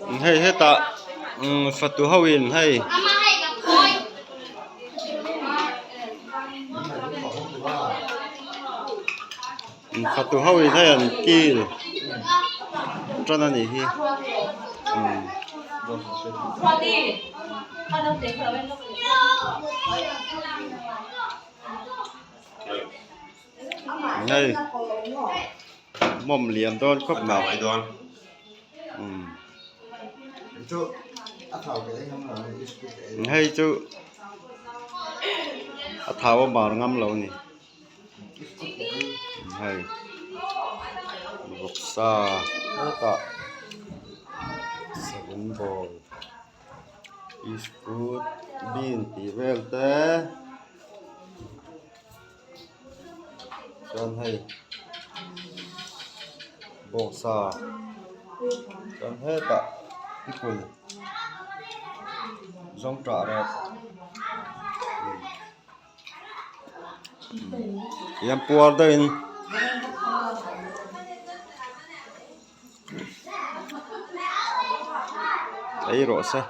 Hei hetah fatu ho in hei fatu ho in hei an kil tan a nih hi. Hei mawm lian dawn khawp mai hei chu a thau a bar ngam lo a ni hei vawksa hetah savun ball iskut bean tih vel te. Chuan hei bawngsa chuan hetah pickle zawngṭah rep hian puar deuhin ei rawh se.